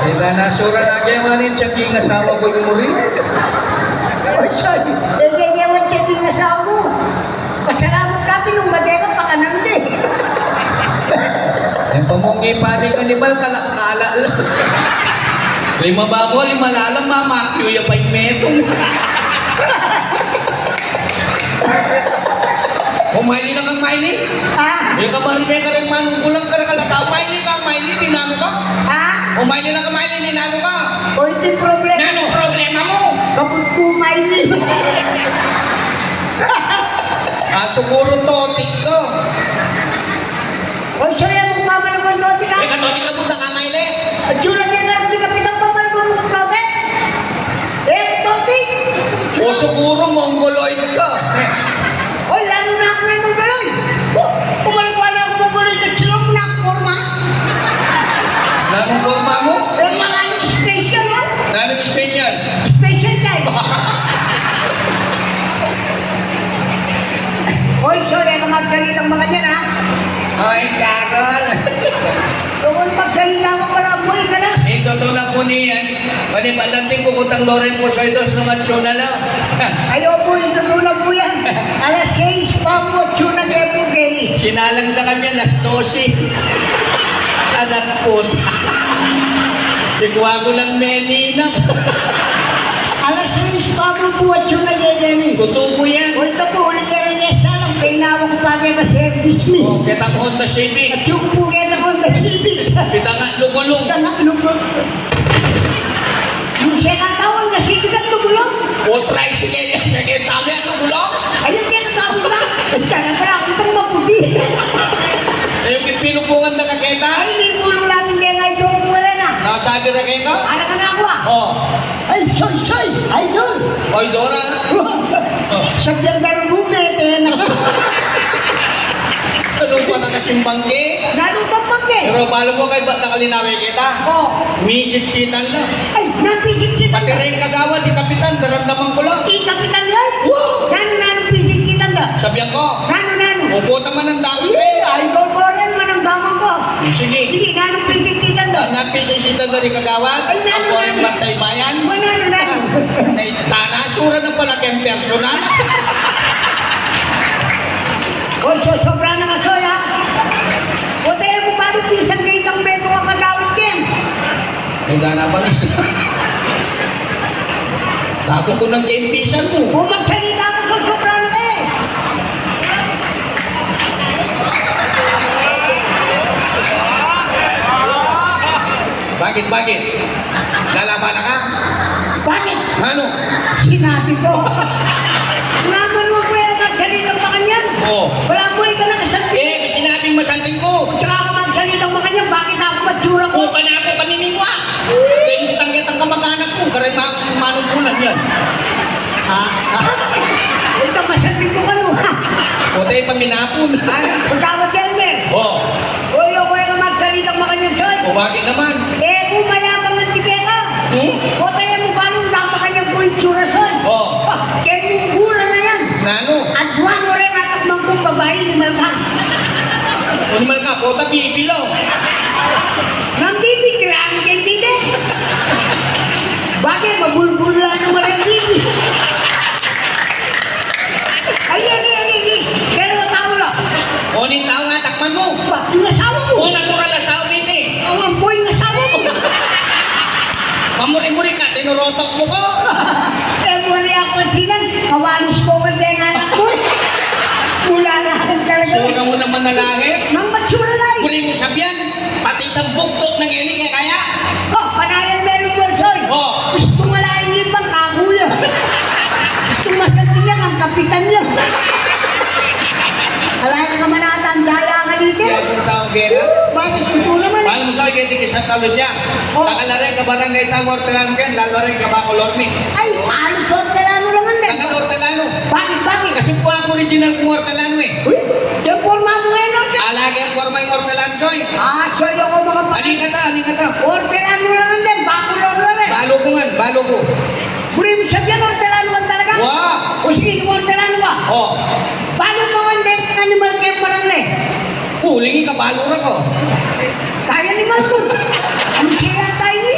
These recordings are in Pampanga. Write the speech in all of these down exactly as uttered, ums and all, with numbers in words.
Diba, nasura na kaya man yung tiyaki ng asawa ko yung muri. Oy, sorry. Eh, yan yung tiyaki ng asawa mo. Pasalamat ka, pinumate ka, pakanam din. Yung pamungi pa rin animal, kala-, kala lang. Lima babo, lima lalam, mamakyo ya pa yung metong. O, maili na kang maili. Ha? Yung kamarine ka rin manungkulang karakalata. Maili ka, maili, ninanu ka? Ha? O, maili na kang maili, ninanu ka? O, ito yung problema. Nanu problema mo? Kabut ku maili. Ah, siguro totik ka. Oy, soya, mung pamalagon totik ka? Eh, katotik ka, buta ka, maili. At yun lang yung narating na pitang pamalagon mung totik. Eh, totik. O, siguro mongoloid ka. Oy, lalo na ako ngayon mongoloid. Oh, kumalago na ako mongoloid at silong na ako porma. Nanung porma mo? Eh, mga ano, special, oh. Nanung special? Special time. Oy, soy, e ka magsalitang makanyan, ha? Oy, Carol. Tungkol magsalita ka pala, boy, ka na. Ito to na po niyan. Pwede ba natin kukutang Loren po, soy, dos nung atsyon na lang? Ayaw po, ito to na po yan. Alas sais pa po, atsyon na kaya po, Kenny. Sinalang na kami alas dose. Anak po. Ikuha ko ng menina. Alas sais pa mo buat yung nagagani. Kutubo yan. O, ito po, ulit yan ang isa lang. Kailangan ko pa kaya service mi. O, kita ko Honda Civic. At yung po kaya na Honda Civic. Kita nga, lugulong. Kita nga, lugulong. Yung siya katawang na Civic at lugulong. O, tricycle yan. Siya kaya tama yan, lugulong. Ayun, kaya katawang na. Ay, kaya pala, kitang maputi. Ay, yung kipilubungan na kaketa? Ay, may bulong lang, hindi nga ito, wala na. Nakasabi na kayo, no? Ara ka na ako, ah. O. Ay, soy, soy! Idol! Oy, Dora. Sabihan ka rin bumete na. Nanu pa na kasimbang ke? Nanu pa pang ke? Pero balo mo kay ba't nakalinawi kita? O. Misisitan na. Ay, nanu pisisitan? Pati rin kagawad, di kapitan, naramdaman ko lang. Di kapitan lang? Wow! Nanu, nanu pisisitan da? Sabihan ko. Nanu, nanu? Upo naman ang dami. Ay, idol ko rin, manamdaman ko. Sige. Sige, nanu pisisitan da? Nanu pisisitan da di kagawad? Ay, nanu, nanu? Ako rin bantay bayan. Mananu, nanu? Ay, tana, sura na pala kayong personal. O, sosobra na ka, soy, ha? O, tayo mo, paano pinsan kayo itang beto ka kagawad, Ken? Ay, dana pa, miss. Tako ko ng kempisan mo. O, magsalita ka, sosobra na ka, eh. Bakit, bakit? Lalaban na ka? Bakit? Ano? Sinabi ko. Naman mo, kuya, magsalita pa kanyan. O. Wala mo, ikaw na kasanti. Eh, sinabing masanting ko. Tsaka ka magsalita pa kanyan, bakit ako matsura ko? Bukan ako kami mingwa. Kaya butang kitang kamag-anak mo, karay ma-, manungkulan yan. Ha? Ha? Ito, masanting ko kanu. O, tayo paminapon. Ay, pagkawat yan, eh. O. O, loko, e ka magsalitang makanyan, soy. O, bakit naman? E ku mayabang anti keka. Hmm? O, tayo mu balung lang makanyan ku itsura, soy. O. Ba, kaya mung gura na yan. Nanu? At juan, o, re, natakman kung babae, animal ka. Animal ka, pota, bibi lang. Nang bibi, kailangan kaya bibi. Bakit? Mabulbul lang naman ang bibi. Ay, ay, ay, ay, ay. Pero tau la. O, ning tau nga, takman mo. Ba, yung asawa mo. O, natural asawa mo, ini. Ang ampo yung asawa mo. Mamuri-muri ka, tinurotok mo ko. E mu rin ako pansinan, kawalis ko man din anak mo. Mula na lang talaga. Sura mo naman na langit. Nang matsura lang. Muli mo sabihan, pati itang buktot ng ini, kaya kaya. O, panayan meron mo, soy. O. Gusto malayan yung ibang kakuya. Gusto masanti niya, ang kapitan niya. Alay ka manatang daya ka dito. Kaya kung tao kaya na. Bakit? Totoo naman. Paano mo sa akin, di ka Santa Lucia? O. Takal na rin, kabarangay tamo, ortelano ken, lalo rin, kabakolor mi. Ay, alos ortelano lang ang din. Takal ortelano. Bakit, bakit? Kasi po ako original kong ortelano eh. Uy, yung forma mo ngayon, ortelano. Ala, kaya forma yung ortelano, soy. Ah, soy, ako makapag- Aling kata, aling kata. Ortelano lang ang din, bakolor lang eh. Balo ko man, balo ko. Buri mu sabihan, ortelano ka talaga? Wa. O sige, kung ortelano ka, O. Balu mu ngan deng animal keng barangay? Uling ika balu ra ku. Kaya ni Marco. Ang siya yata ini.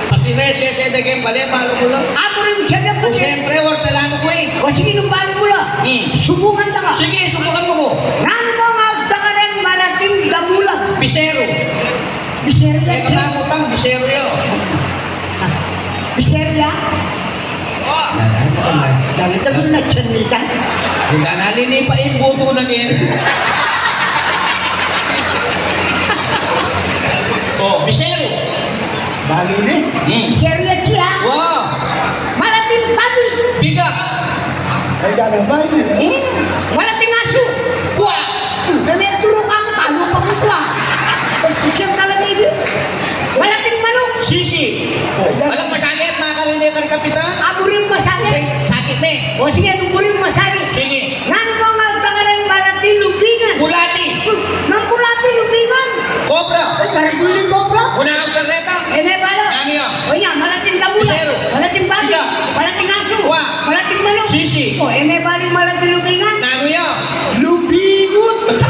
Pati na siya, siya daging bale, balu mu la. Aku rin siya dapat. O, siyempre, ortalan ku e. O, sige, nung balu mu la. Hmm. Subukan ta ka. Sige, subukan mu ku. Nanu mu ngan da kareng malating damulag? Bisero. Bisero ya, e, siya. Katakutang, bisero ya. Bisero ya? O. Dami-dami na tiyan nita. Kita na linipa ing buto na ngayon. O, bisero. Balu ne. Hmm. Bisero ya, siya. Wa. Malating babi. Biga. Ay, gana babi. Hmm. Malating asu. Kwa. Name turu ka mu, talu pa mu kwa. Siyang talaga ini. Malating manuk. Sisi. Alam, masakit, mga karine, kan kapitan? Abu rin masakit. Kasi sakit na e. O sige, nung buri masakit. Sige. Nanu mu ngan da kareng malating lubingan? Bulati. Hmm, nang bulati lubingan? Kobra. Ay, karagul ning kobra. Una ka sa reta. E, me balu. Nanu ya? O ya, malating damulag. Bisero. Malating babi. Biga. Malating asu. Wa. Malating manuk. Sisi. O, e, me balu malating lubingan. Nanu ya? Lubingut.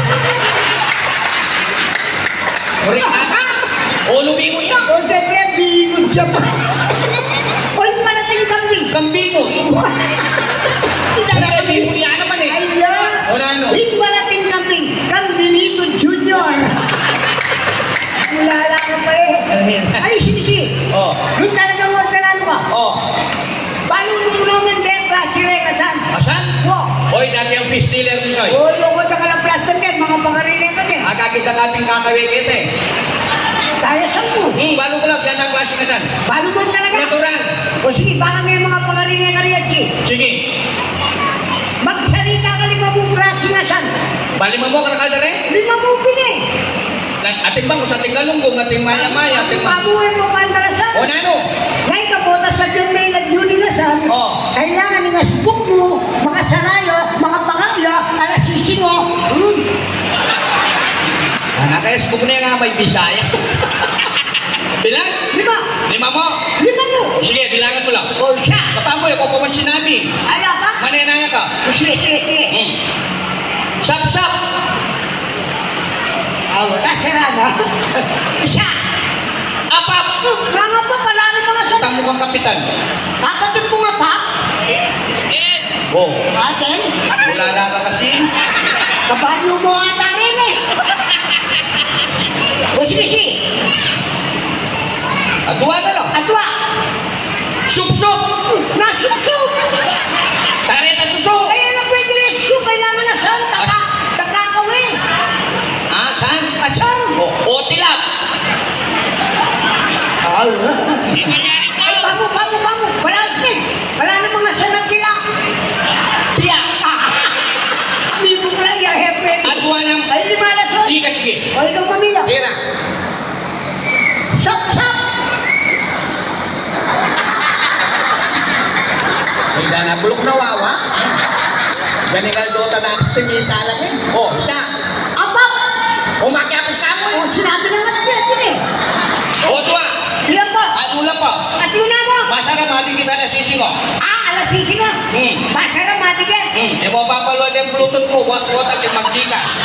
Ori ka? O, lubingut ya. O, siyempre, bingut siya pa. O, ing malating kambing. Kambingut. Siyempre, bingut ya naman e. Ay, ya. O, nanu? Ing malating kambing, Kambinito Junior. Bulala ka pa e. Ay, sige, sige. O. Nung talagang ortalan mu ka. O. Balu mu ngan deng klase reng asan? Asan? Wa. Oy, dati yang fish dealer ni Soy. Oy, loko, taga la plastic yan, mga pangarine ka din. Akakita ka pin kakawe kete. Kaya sa mu. Hmm, balu ku la, yan ang klase asan. Balu mu talaga? Natural. O sige, baka may mga pangarine ka rin, si. Sige. Magsarita ka lima mung klase asan. Balima mu, karakal da re? Lima mu pin e. Atin bang, sa atin galunggong, atin maya-maya, atin ma- Pamuhay mo, pandalasan. O, nanu? Ngay ka botas sa John Maynard University. O. Kailangan ing asbuk mu, makasaraya, makapakapya, alasisi mu. Hmm. Ana ka, asbuk na nga, may Bisaya. Bilang? Lima. Lima mu? Lima mu. O, sige, bilangan mu la. O, isa. Kapamu, e ku pa man sinabi. Ala pa? Manenaya ka. O, sige, sige, sige. Hmm. Sapsap. Awa, sira na. Isa. Apap. Nangapap, ala nang mga sap- Utang mu kang kapitan. Kapatid mu nga pa? O. Atin? Bulala ka kasi. Kabaryo mu ata rin e. O, sige, sige. Adua na la. Adua. Supsup. Nasupsup. Tareta susu. Ay, ala pwede rin susu. Kailangan asan? Taka, takakawi. Asan? Asan? O, o, tilap. Ay. Ay, pamu, pamu, pamu. Wala, sige. Wala namang asan ang tilap. Piya. A. Mibukla ya, hepe. Adua na. Ay, lima na, sir. Sige, sige. O, ikaw, pamilya. Tira. Sapsap! Ay, dana, bulok na wawa. Ganingal dota na si Misa lagi. O, isa. Apap! O, makiapus ka mu e. O, sinabi na nga niya din e. O, dua. Bilang pa? Alu la pa. At yun na mo. Masara, mali kita na sising o. A, alas sising a. Hmm. Masara, mali yan. Hmm. E mo papaluan yang Bluetooth mu. Wa, wa, tati mag-Gcash.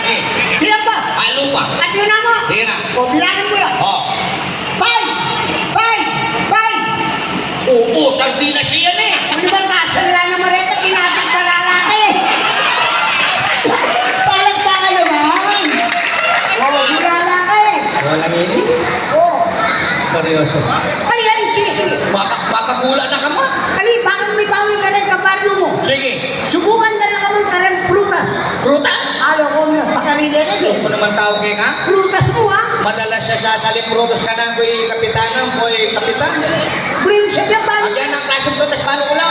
Hmm. Bilang pa? Alu pa. At yun na mo. Tira. O, bilangan mu la. O. Pay! Pay! Pay! O, o, sardinas yan e. Ano bang kaso nila na mareta, pinapagbalala ka e? Palakpakan naman. O, bulala ka e. Walang ini? O. Seryoso. Ay, ay, sige, sige. Baka, baka bula na ka mo. Ali, bakit may bawi ka rin kabaryo mu? Sige. Subukan ka na kamang kareng prutas. Prutas? Alo ko na, pakarine ka di. Ano naman tawag kaya ka? Prutas mu, ha? Madalas siya sasaling prutas ka na, ko'y kapitanan, ko'y kapitan. Bring siya dyan, balu. Agyan ang klaseng prutas, balu ku la.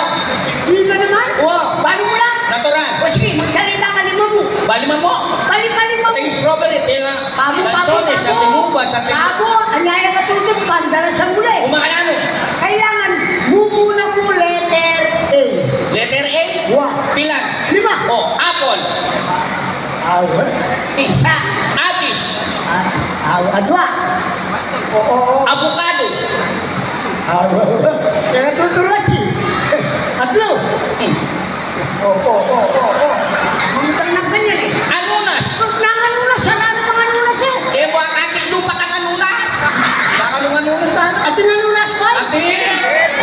Hindi ka naman? Wa. Balu ku la. Natural. O sige, magsalita ka lima mu. Balima mu. Bali, bali mu. Ating strawberry, ating, ah, Pamu, pamu, lansones, pamu. Ating uvas, ating Pamu, anyaya ka tutut, pandalasan mu la e. Umakananu? Kailangan mumuna mu letter A. Letter A? Wa. Pilan? Lima. O, apple. Awa. Isa. Atis. A-, awa. Adua. O, o, o. Avocado. Awa. Kaya tuturo si. Atlo. Hmm. O, o, o, o, o. Mangutang ng ganyan e. Anunas. Nang anunas, ala namang anunas e. E, buwang kaki, lupa tang anunas. Baka nung anunas sana. Ating anunas, boy? Ating.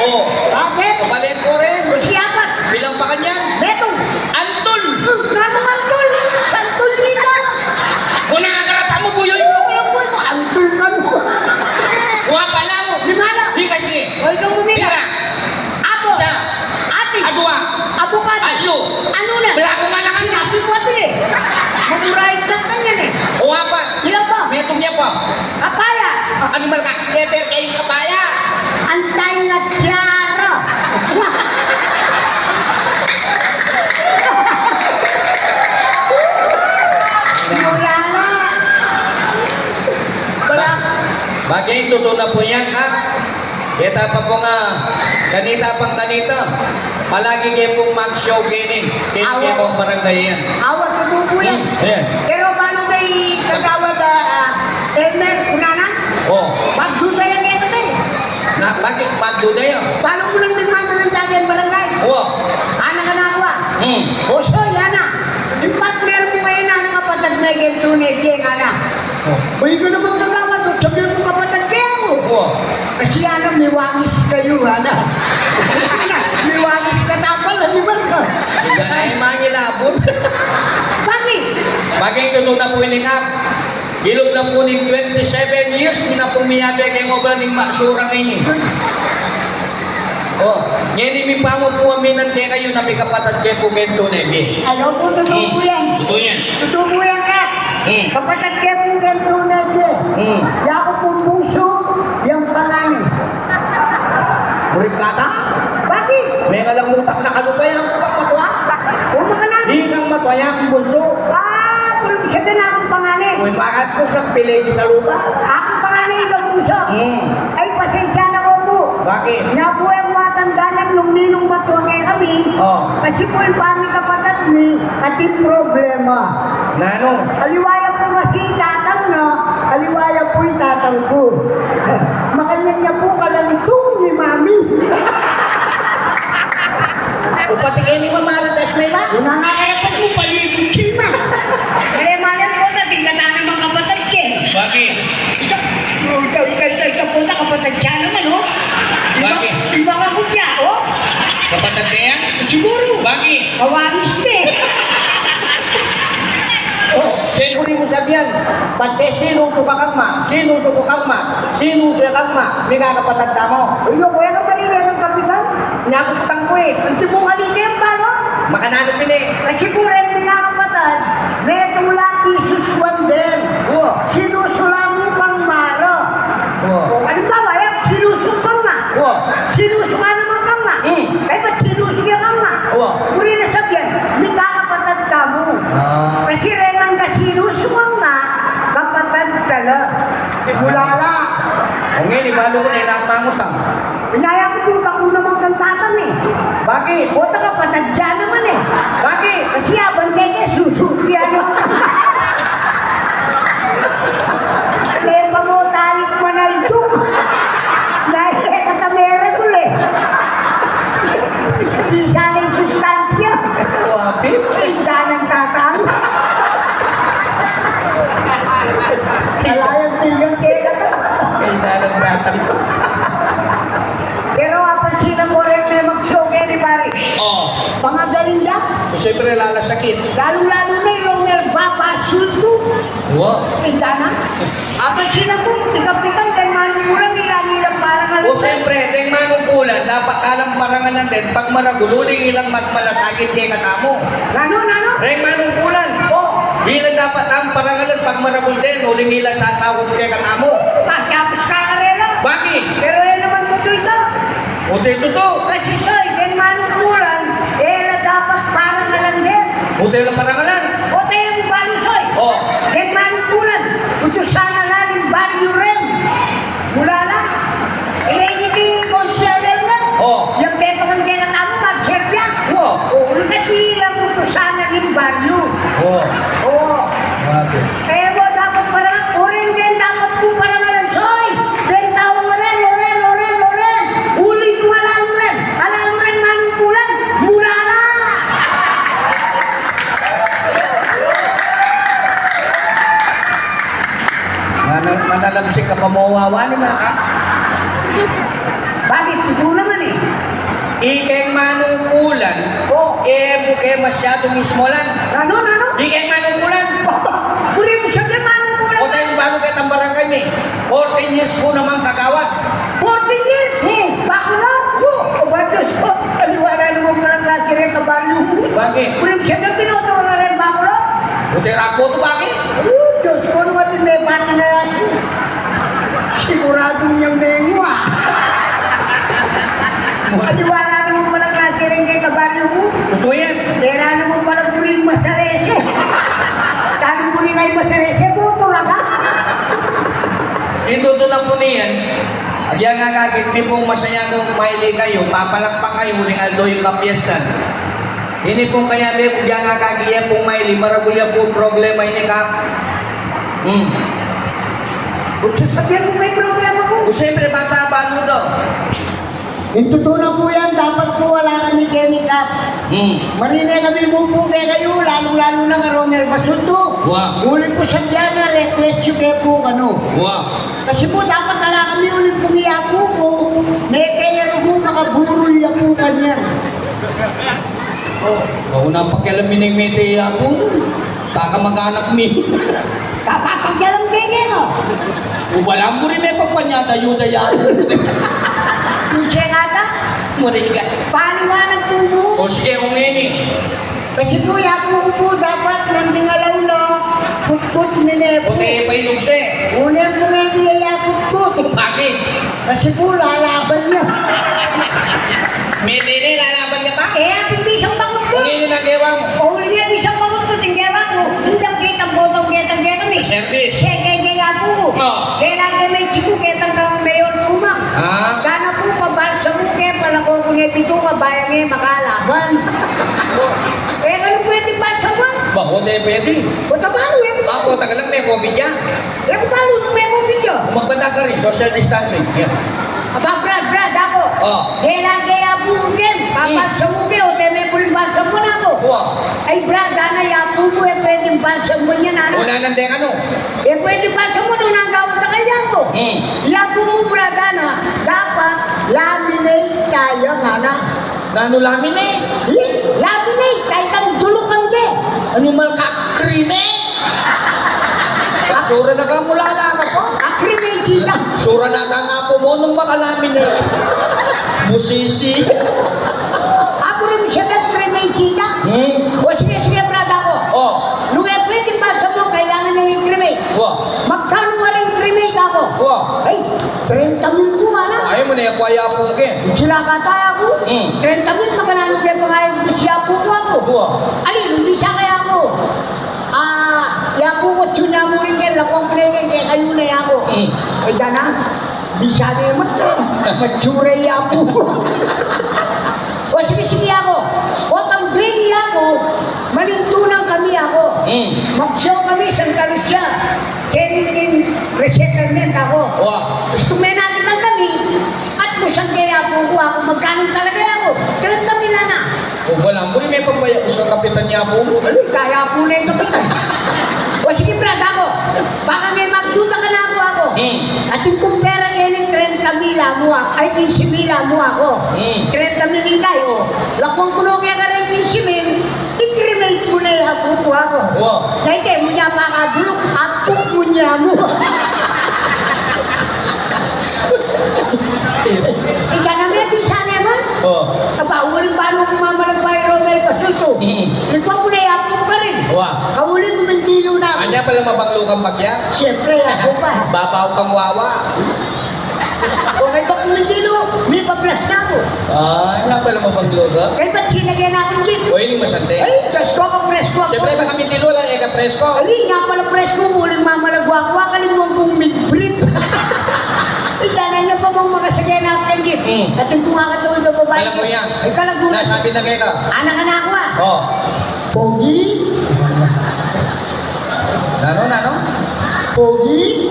O. Bakit? Kapalit ko rin. O, siyapat. Bilang pa kanyan? Beto. Antul. Nanung antul? Santul nita. Kung nakakarapan mo, buyoy mo. Walang buyoy mo. Antul ka mo. Kuha pa lang. Di ba lang? Di kasi. O, ikaw muna. Tira. Apo. Siya. Ati. Adwa. Abogado. Atlo. Ano na? Wala akong malakas. Sinabi mo ito e. Mamurait lang kanyan e. O, apat. Ilan pa? Metung niya pa. Kapaya. Ah, animal ka. Letter K, kapaya. Antay na tiyara. Wala na. Wala. Ba-, bagay, totoo na po yan, ha? Keta pa po nga, kanita pang kanita, palagi kayo pong mag-show keni, keni Awa. Kaya kong barangay yan. Awa, tutu po yan. Hmm, ayan. Pero paano kay Kagawad, ah, Elmer, una na? O. Magduda yan ngayon e. Na, bakit magduda yan? Paano mo lang nagmamanantag yan, barangay? O. Ana ka na ako, ah. Hmm. O, so, yan na. Yung partner mo ngayon, ano, kapatid mo, yung tunay, yung ana. O. Uy, ka naman kagawad, o, sabi mo kapatid kaya mo. O. Kasi, ano, miwangis kayo, ano. Ano, miwangis ka tapal, ano ba ka? Hindi na yung mangilabot. Bakit? Bagay, totoo na po ini nga. Ilog na po ning twenty-seven years, mi na po miyabe keng obra ning maksura ngeni. O, ngeni mi pamu po aminan kekayu na mikapatad ke po keng tune mi. Ayaw po, totoo po yan. Totoo yan. Totoo po yan, Kap. Hmm. Kapatad ke po keng tune mi. Hmm. Yaku pung bungsu, yang pangani. Murit kata? Bakit? Mengalang mutak na kalupa yang kapatwa? O, makananu? Di kang matwa yang bungsu. Ah, pero sabi na akong pangani. Uy, bakit ko sa pilay di sa lupa? Akong pangani, ikaw bungsu. Hmm. Ay, pasensya na ko po. Bakit? Nya po yung matandanan nung ninong matwa kaya kami. O. Kasi po yung pami kapatad mi, ating problema. Nanu? Aliwa ya po kasi tatang na, aliwa ya po yung tatang ko. Makanyan niya po kalantung ni mami. Upati keni mamarites na iba? Una nga karapat mo, palibot siya, ma. Kaya malam ko, tating katami mga kapatid, eh. Bakit? Ika, ika, ika, ika, puta, kapatid siya naman, oh. Iba, bakit? Iba ka po siya, oh. Kapatid ka yan? Siguro. Bakit? Kawamis ka, eh. Oh, kaya ko rin mo sabihan, pati sinusu ka kang ma, sinusu ko kang ma, sinusu ya kang ma, mikakapatad tamu. Uy, kuya ka, mali na yung kapitan. Nyakutang ko, eh. Ang tibong halika yung palo? Makananu pin, eh. Kasi kung rin mikakapatad, metung lapisus wonder. Wa. Sinusula mu kang mara. Wa. O, halimbawa, yan, sinusu kang ma. Wa. Sinusu ka naman kang ma. Hmm. Kaya ba't sinusu ya kang ma? Wa. Buri na sabihan, mikakapatad tamu. Ah. Kasi rengan ka sinusu kang ma, kapatad ka la. Mulala. O, ngeni, balu ku na, inang mangutang. Inaya ku, tutang ku naman kang tatang, eh. Bakit? Bota, kapatad ya naman, eh. Bakit? Kasi abang kaya susu ya naman. Lepa mo, talik manalduk. Dahil kaya katameran uli. Di sana yung sustansya. Wapit. Inda ng tatang. Kalayang tigang kaya ka. Inda ng tatang. Pero apansinan ko rin may mag-show kaya ni pare. Oh. Pangagaling na. Siyempre, lalasakit. Lalong-lalo na yung nagpapasulto. Wa. Inda na. Apansinan ko, ikapitan, kay manung kulang, ilang-ilang parangalan. O, siyempre, deng manungkulan, dapat alang parangalan den, pagmaragul, uling ilang magmalasakit kekatamu. Nanu, nanu? Deng manungkulan. O. Ilan dapat alang parangalan, pagmaragul den, uling ilang sasakit kekatamu. Pagkapus ka karela. Bakit? Pero yan naman tutu ita. O, te, tutu. Kasi, soy, deng manungkulan, e la dapat parangalan den. O, te, la parangalan. O, te, mu balu, soy. O. Deng manungkulan, utusan na la ning baryu ren. Mulala. Ini, ini, konsehal ren. O. Yang pepakan kekatamu, magserbi ya. O. O, kasi yang utusan na ning baryu. O. O. Grabe. Kaya mo dapat parang, o ren den dapat mu parangalan, soy. Den tau ren, o ren, o ren, o ren. Uling nung alalu ren, alalu ren manungkulan, mulala. Siguru naman e. Ikeng manungkulan, o, e mu ke masyadung ismolan. Nanu, nanu? Ikeng manungkulan. Baba, buri mu sabyan manungkulan. O, tayo, balu ketang barangay mi. Fourteen years ku namang kagawad. Fourteen years? Hmm. Baku na? O, o, ba, Diyos ko, aliwa na naman palang lagi rin kabaryo mu. Bakit? Buri mu sabyan, binoto ka na rin baku na? Buti raku tu, bakit? O, Diyos ko, ano atin may pati na yan? Siguradu miyang mengwa. Aliwa na naman palang lagi rin keng kabaryo mu. Totoo yan. Pera naman pala buri masalese. Tanung buri kay masalese, boto na ka. Itutu na pu niyan, agya nga kaki, mi pung masayagang maili kayu, papalakpak kayu, uling aldo yu kapiestan. Ini pung kaya mi, agya nga kaki, e pung maili, maragul ya pu problema ini, Kap. Hmm. Ba't sasabihan mu may problema ku? O, siyempre, bata, balu daw. Itutu na pu yan, dapat pu ala kami keni, Kap. Hmm. Marine kami mu pu kekayu, lalu-lalu na ka Romel Basulto. Wa. Uli pu sabyan na request yu ke pu kanu. Wa. Kasi pu dapat ala kami, uli pung i apu ku, mete ya rugu, makaburul ya pu kanyan. O, kauna pakialam mi neng mete i apu mu. Baka mag-anak mi. Kapapakialam ke, no? O, balamu rin me papanyada, yuda ya. Kung siya kata? Muriga. Paliwanag pu mu. O, sige, kung ini. Kasi pu, i apu ku pu dapat nanding alauna, kutkut mi ne pu. O, kaya pa inukse. Una pu ne, di ya kutkut. Bakit? Kasi pu, lalaban ya. Mete ne, lalaban ya pa? E, apin di sang bakut ku. Kung ini na gewa mu. O, uli ya di sang bakut ku, ting gewa ku. Indang ketang botong ketang kekami. Service. Siya ke, ke apu ku. O. Kailangan ke may chiku, ketang kang mayor ku ma. A. Sana pu, pabalsamu ke, palako ku ne pitu, kabayang e makalaban. E, kanu pwedeng balsamuan? Ba, o, de pwede. O, tabalu, e. Ba, o, tagalang me covid ya. E ku balu nung me covid ya. Magbandag ka rin, social distancing. Yan. Aba, Brad, Brad, aku. O. Kailangan ke apu ku ken, pabalsamu ke, o, te me buring balsamu na aku. Wa. Ay, Brad, ana, i apu mu, e pwedeng balsamu yan, ana. O, nanang de kanu? E pwedeng balsamu, nung nang gawad na kaya ku. Hmm. I apu mu, Brad, ana, dapat laminate taya, ana. Nanu laminate? Ih, laminate, kaya kang dulukan de. Animal ka, cremate? Sura na ka, mula na ka pa. A, cremate kita. Sura na ka nga pu mu nung makalaminate. Busisi. Aku rin siya nag-cremate kita. Hmm? O, sige, sige, brad, aku. O. Nung e pwede balsamu, kailangan na i-cremate. Wa. Magkanu nga rin cremate aku? Wa. Ay, trenta mil ku, ana. Ay, mu ne, aku i apu ke. Sila kata aku. Hmm. Trenta mil, makananu ke pangayag mu si apu ku aku? Wa. Ay, nung bisa kaya aku. A, i apu ku, tiyuna mu rin ke, lakuan ku ne ke, kekayu ne aku. Hmm. Ay, dana. Bisa ne mat, matsura i apu ku. O, sige, sige, aku. O, tambing i apu, malintunan kami aku. Hmm. Mag-show kami Santa Lucia. Keni king resettlement aku. Wa. Gustu me natin lang kami, at musang ke apu ku aku, magkanu talaga aku? Trenta mil, ana. O, balamu rin me pabaya ku sa kapitan i apu mu. Ay, kaya apu ne ing kapitan. O, sige, brad, aku. Baka me magduda ka na aku, aku. Hmm. Atin kung pera ngening trenta mil mu aku. Ay, kinse mil mu aku. Hmm. Trenta mil ing kayu. Lakuan ku no kaya kareng kinse mil. I-cremate mu ne i apu ku, aku. Wa. Dahil kaya mu ne pakaduluk, apu mu ne mu. Ika na me, bisa ne man. O. Aba, uling balu ku mamalagwa i Romel Basulto. Hmm. Ikwa mu ne i apu ku karin. Wa. Kauling ku mindilu na. Anya pala mabanglo kang bagya? Siyempre, aku pa. Babaw kang wawa. O, kaybat ku mindilu, mipaplas na ku. A, nya pala mabanglo ka? Kaybat sinage na kung jeep. O, ini masante. Ay, Diyos ko, kapresko aku. Siyempre, baka mindilu, ala e ka presko. Ali, nya pala presko, uling mamalagwa ku, akaling mung kung mig-brief. Ita na nya pa mung makasage na kung jeep. Hmm. Atin ku nga katuwid a babai. Kalaguyan. Ay, kalaguyan. Nasabi na keka. Anak, anak ku, a. O. Pogi. Nanu, nanu? Pogi.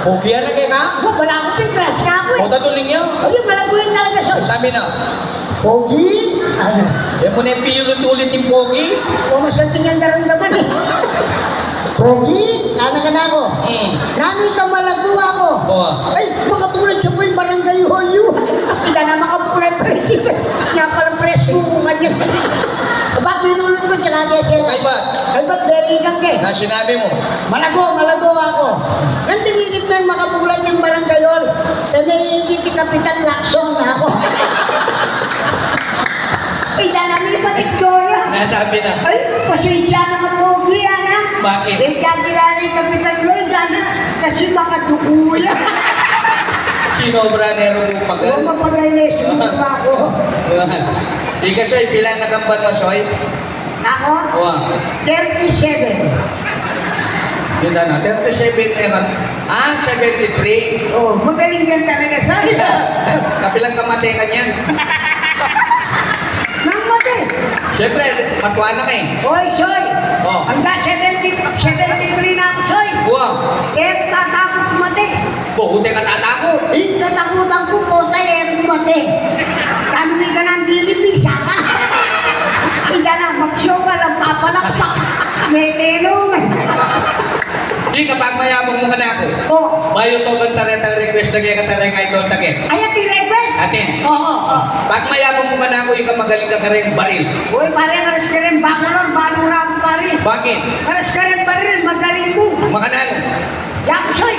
Pogi, anak e ka? Wa, balamu pin crush na aku e. O, tatuling ya. Ay, malaguin talaga siya. Sabi na. Pogi. Ano? E mu ne piulit-ulit ing pogi. Wa, masanting yang daramdaman e. Pogi, anak, anak ku. Hmm. Nanu ita malagu aku? O. Ay, makabulan sa buhay barangay hall yu. Ita Kaybat? Kaybat, belikan ke. Na sinabi mu? Malago, malago aku. Nang tingin meng makabulat ing barangay hall, e me ikit i Kapitan Lacson na aku. Ida na mi patikdo na. Nasabi na. Ay, pasensya na ka, pogi, ana. Bakit? E, kakilala i Kapitan Lloyd, ana. Kasi makaduku ya. Sinobra ne rin mu pagal. O, mapagal ne, sinobra aku. Ika, Soy, pila na kang banwa, Soy? Ako? Wa. Thirty-seven. Yun na, thirty-seven na yan. Ah, seventy-three. O, magaling yan talaga, Soy. Kapilan ka mate kanyan? Nang mate? Siyempre, matua na ka e. Oy, Soy. O. Angga seventy, seventy-three na aku, Soy. Wa. E ku tatakut mate. Bo, ute ka tatakut? Ing katakutan ku, pota, e ku mate. Kanu mi ka nang dili, bisa ka. Ika na, magshow ka lang, papalakpak. Mete no. Ika, pagmayabang mu kanaku. O. Bayu to kanta retang request na kaya kata reng idol ta ke. Ay, atin request? Atin. O, o, o. Pagmayabang mu kanaku, ika, magaling ka kareng baril. Uy, pare, karas kareng bakalor, balu ra ku, pare. Bakit? Karas kareng baril, magaling ku. Makananu? Yaku, Soy,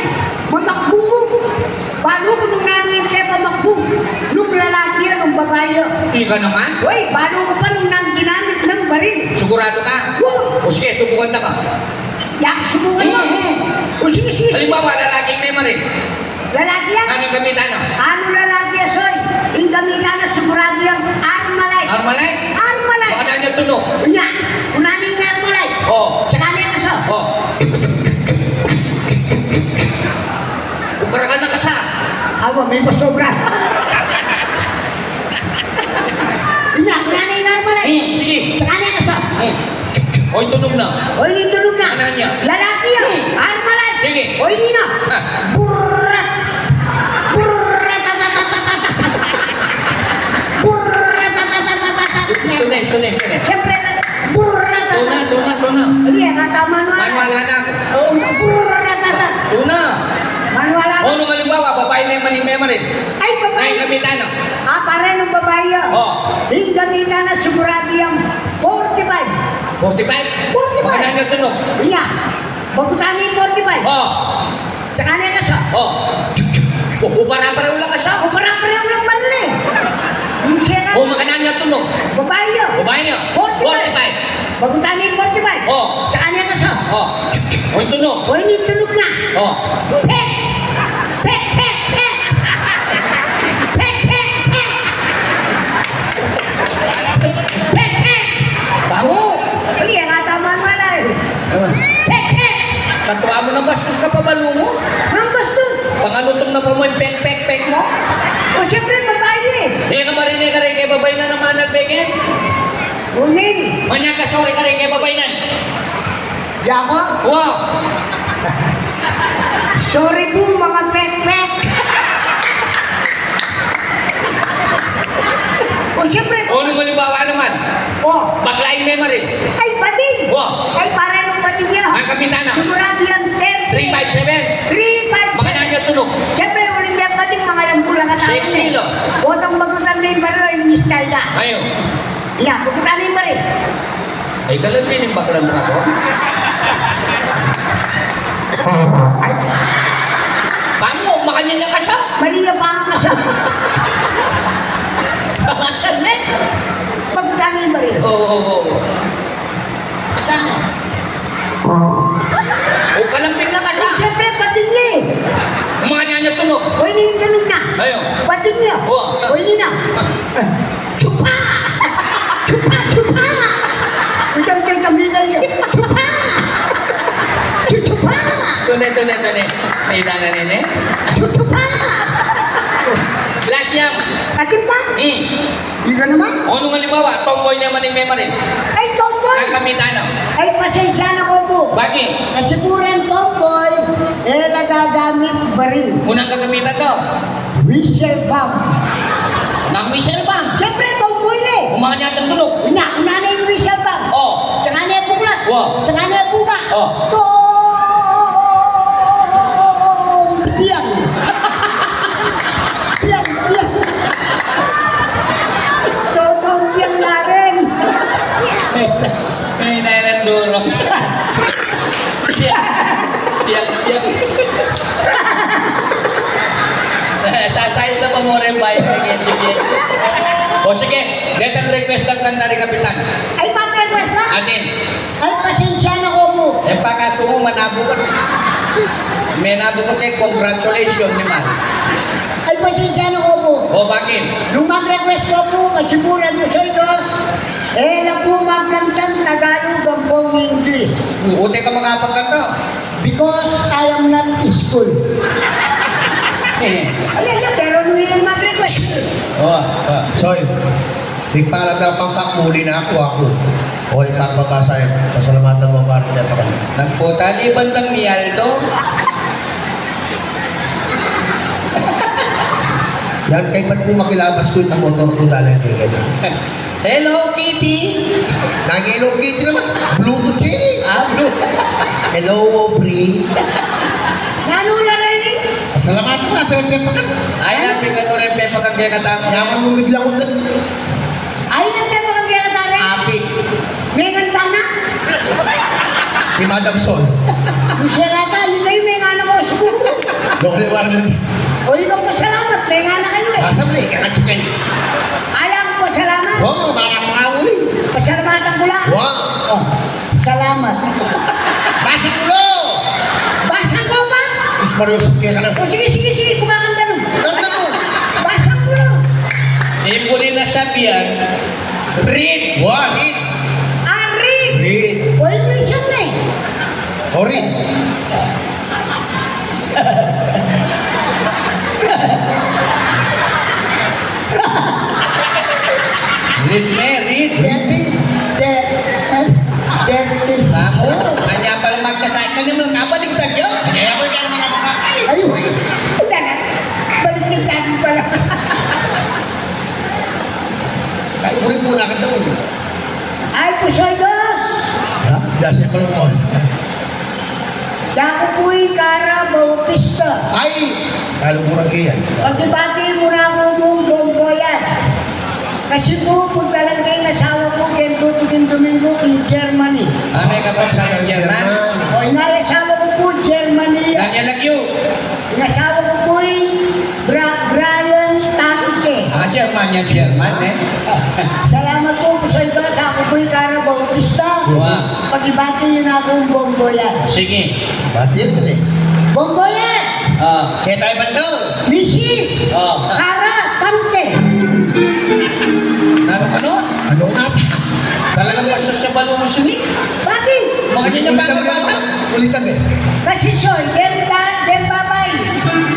mamakbung ku. Balu ku nung nanu ing kepamakbung. Nung lalaki ya, nung babai ya. Ika naman? Uy, balu ku pa nung nanu ginamit nang baril. Sigurado ka? Wa. O sige, subukan ta ka. Yaku, subukan mu. Hmm, hmm. O sige, sige. Halimbawa, lalaki ing memaril. Lalaki ya? Nanu ing gamitan na? Anu lalaki ya, Soy? Ing gamitan na sigurado yang Armalite. Armalite? Armalite. Makananu ya tunuk? Nya, kunani ing Armalite. O. Tsaka ne kasa. O. Ukarakan na kasa. Awa, me pasobra. Nya, kunani ing Armalite. Hmm, sige. Tsaka ne kasa. Hmm. Oy, tunuk na. Oy, ini tunuk na. Makananu ya? Lalaki ya. Hmm. Armalite. Sige. Oy, ini na. Ha. Burrat. Burrat. Burrat. Sune, sune, sune. Siyempre, burrat. Tuna, tuna, tuna. Iya, kata manual. Manual na. O, burrat. Tuna. Manual na. O, nung halimbawa, babai ne man ing memaril. Ay, babai. Ay, gamitan na. Ah, pare, nung babai ya. O. Ing gamitan na sigurado yang forty-five. Forty-five? Forty-five. Makananu ya tunuk? Iya. Bagutan ne ing forty-five. O. Tsaka ne kasa. O. O, upara-para ulang kasa. Upara-para ulang bale. Yung sira. O, makananu ya tunuk? Babai ya. Babai ya. Forty-five. Forty-five. Bagutan ne ing forty-five. O. Tsaka ne kasa. O. O, ing tunuk? O, ini tunuk na. O. Pek! Pek, pek, pek! Pek, pek, pek! Pek, pek! Bangu! Iya, kata manual e. Ano? Pek, pek! Katua mu, nabastos ka pa, balungus. Nang bastos? Pangalutum na pa mu ing pek, pek, pek mu? O, siyempre, babai e. E ka marinig kareng kebabainan a manalbe ke? Unin. Manyang ka sorry kareng kebabainan. Yaku? Wa. Sorry pu, manga pekpek. O, siyempre. O, nung halimbawa naman. O. Bakla ing memaril. Ay, bading. Wa. Ay, pare, nung bading ya. Ang gamitan na. Sigurado yan, ten. Three five seven. Three five seven. Makananu ya tunuk? Siyempre, uling yan bading, mangalam ku la kata. Sexy, lo. Botang bagutan ne ing baril, ing style da. Ayo. Iya, bagutan ne ing baril. Ay, kalam ne ning baklang traktor? Ay. Pamu, makanyan na kasa? Mali ya pa ang kasa. Makanyan na. Bagutan ne ing baril. Oo, oo, oo. Kasa na. O, kalambing na kasa. Siyempre, bading ya e. Makanyan ya tunuk? O, ini ing tunuk na. Ayo. Bading ya. O. O, ini na. Chupa! Chupa, chupa! Udah, udah, kami lagi. Chupa! Chu-, chupa! Tune, tune, tune. Nita na nene. Chu-, chupa! Last niya. Atin pa? Hmm. Ika naman? O, nung halimbawa, tomboy naman ing memaril. Ay, tomboy! Ang gamitan na. Ay, pasensya na ko po. Bakit? Kasi purang tomboy, e la gagamit baril. Unang gagamitan to? Whistle bomb. Nang whistle bomb? Siyempre, tomboy na e. Umangan yata ang tunog. Ina, una na ing whistle bomb. O. Tsaka na ing buklat. Wa. Tsaka na ing buka. O. Tompiang. Piang, piang. Totompiang na rin. O sige, detang request ng kanta ni Kapitan. Ay, mag-request na? Atin. Ay, pasensya na ko po. E, pakasu mu, manabu ka. Menabu ka ke, congratulations naman. Ay, pasensya na ko po. O, bakit? Nung mag-request ko po, kasiburan mo sa idos, e la po magkantang Tagalog, ampong English. Ute ka makapagkanta. Because I am not school. E, ala na, pero nung yan mag-request. O, o. Soy, di pala daw pang pakmuli na aku, aku. O, di pang babasa yan. Pasalamatan mo, pare, kaya pa ka na. Nagputali bandang ni Aldo. Yan, kay ba't mo makilabas ko yung motor ko dahil kay kanya? Hello, Kitty! Nang Hello Kitty naman. Bluetooth siya e. A, Bluetooth. Hello, Aubrey. Nanu la rin e? Pasalamatan ko na, pero pepakan. Ay, nabi ka to rin, pepakan kaya katamu. Yaman mo biglang ulit. Ay, ang pepakan kaya katamu. Api. Menganta na? Ni Madam Sol. Miserata, hindi kayo mengana ko siguro. Lokal warning. O, ikaw pasalamat, mengana kayo e. Sasabli, kaya katsikan. Ay, ang pasalamat. O, para makauli. Pasalamatan ko lang. Wa. O, salamat. Basang ulo! Basang ko ba? Sus Maria, suki ka na. O, sige, sige, sige, kumakanta nun. Kanta mo. Basang ulo. Ipuli na sabian, read. Wa, read. A, read. Read. O, yun yung siya na e. O, read. Read me, read. Dati, de, eh, dati. Naku, kanya pala magkasakit na naman, kabaligtad yun. Kaya ako, kaya naman ako kasi. Ayun. Puta na. Balik na sa akin pala. Ay, ulit muna ka daw. Ay, pusoy dos! Ha? Dasi pa lang oras. Daku pu'y Kara Bautista. Ay! Kaluguran kaya. Pagibati mu na ku mung bomboyan. Kasi pu, punta lang keng asawa ku, keng tutu king Domingo, king Germany. Anay ka pa sa German? O, ing asawa ku pu, Germany. Kanya lagyu. Ing asawa ku pu'y Bra-, Brian Tangke. A, German ya, German, e. Salamat pu, pusoy dos, aku pu'y Kara Bautista. Wa. Pagibati yu na kung bomboyan. Sige. Bati yan, pare. Bomboyan! A. Kaya tayo bando. Misis! A. Kara Tangke. Ano, ano? Ano nga? Talagang masusya ba nung sini? Bakit? Makanya niya ba nabasa? Ulit kami. Kasi, Soy, dem ba, dem babai.